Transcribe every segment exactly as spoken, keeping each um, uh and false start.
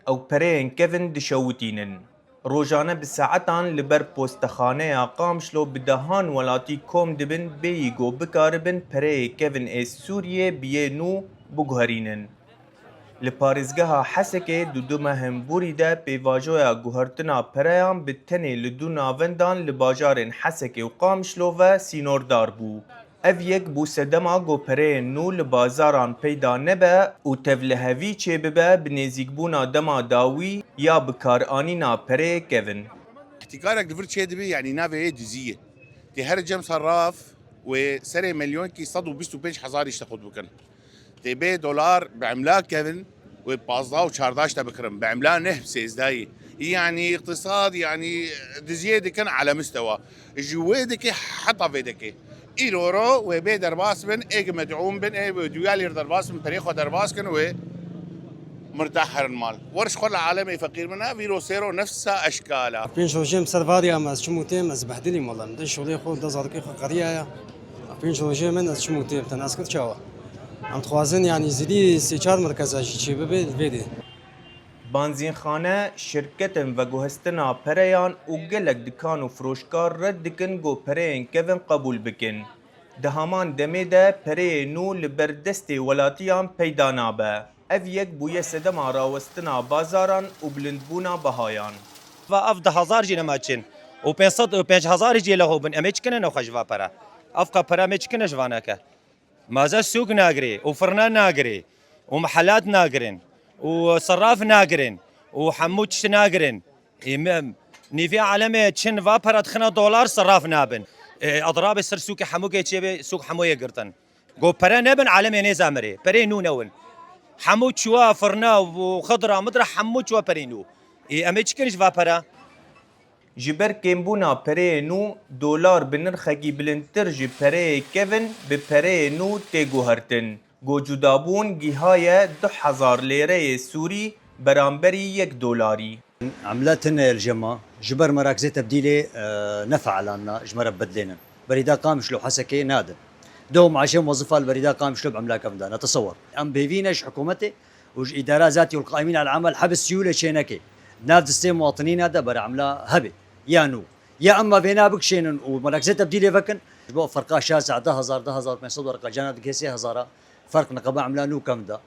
Ew pereyên kevin dişewitînin. Rojane bi saetan li ber postexaneya Qamişlo bi dehan welatî kom dibin, bêyî ku bikaribin pereyê kevin ê Sûriyê bi yê nû biguherînin. Li parêzgeha Hesekê di du mehên borî de pêvajoya guhertina pereyan bi tenê li du navendan li bajarên Hesekê û Qamişlo ve sînordar bû. Ev yek bû sedema ku pereyên nû li bazaran peyda nebe û tevlihevî çêbibe bi nêzîkbûna dema dawî ya bikaranîna pereyê kevin. Îhtîkarek li vir çêdibe, yanî navê yê dizî ye. Tê her cem serraf wê serê milyonkî sed û bîst û pênc hezar îşte xwe bikin. Tê bê dolar bi emlak kevin wê pazdeh û çardeh îşte bikirin. Bi emlak neh bi sêzdayî. Yanî îqtisad, yanî diziyê dikin ala mistewa. Ji wê dikê heta vê dikê. Îro ro wê bê derbas bin, ê ki medûn bin, ê wê duya lîr derbas bin, perê xwe derbas kin wê mirtah herin mal. Wer ji xwe li alemê feqîr min a, vîro sêro nefsa eşkala. Pênc rojê em ser vadî em, ez çim û têm, ez behdilîm wela. Min din şolê xwe, da zadikê xwe qeriya ya. Pênc rojê min ez çim û têm, te nas kir çawa? Em dixwazin, yanî zîdî sê çar merkeza jî çê bibe li vê dê. Banzînxane, şirketin veguhestina pereyan û gelek dikan û firoşkar red dikin ku pereyên kevin qebûl bikin. Di heman demê de pereyê nû li ber destê welatiyan peyda nabe. Ev yek bûye sedema rawestina bazaran û bilindbûna behayan. Va ev du hezar jî nema çin û pênc sed û pênc hezar jî leho bin. Em ê çikine nexwe ji va pere? Ev ka pere em ê çikine ji va neke? Maze sûk nagirê û firne nagirê û mehelat nagirin û serraf nagirin û hemû tişt nagirin. Ê, me, nîvê alemê çin va pere dixine dolar serraf nabin. Ê, edrabê ser sûkê hemûkê çêbê, sûk hemû yê girtin. Go pere nebin, alemê nêza mirê. Perê nû newin. Hemû çuwa, firna û xidra midra hemû çuwa perê nû. Ê, em ê çikin ji va pere? Ji ber kêmbûna pereyê nû, dolar bi nirxekî bilindtir ji pereyê kevin bi pereyê nû tê guhertin. Go cudabûn gihaye du hezar lêreyê sûrî beramberî yek dolarî. Emla tune ye li cema, ji ber merakzê tebdîlê, e, ne feelanna, ji me re bidlênin. Berî da Qamişlo Hesekê nadin. Duh û meaşê muwezifa li berî da Qamişlo bi emla kevin dane. Tesewwer. Em bêvî ne ji hikûmetê û ji îdara zatî û qaîmîn el emel hebis sîûlê çênekê. Nav distê muwatinîna de ber emla hebe. Ya nû. Ya emma vêna bikişênin û merakzê tebdîlê vekin. Ji bo ferqa şaza du hezar, du hezar pênc sed werqa cana digê sê hezara ferq niqaba emla nû kevin da.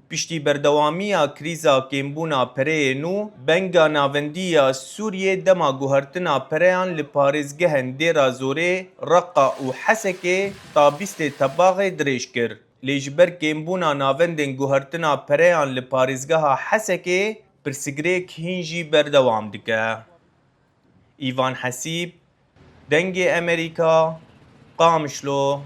Piştî berdewamiya krîza kêmbûna pereyê nû, benga navendî ya Sûriyê dema guhertina pereyan li parêzgehên Dêra Zorê, Reqa û Hesekê ta bîstê Tebaxê dirêj kir. Lê ji ber kêmbûna navendên guhertina pereyan li parêzgeha Hesekê, pirsigirêk hîn jî berdewam dike. Îvan Hesîb, Dengê Emerîka, Qamişlo.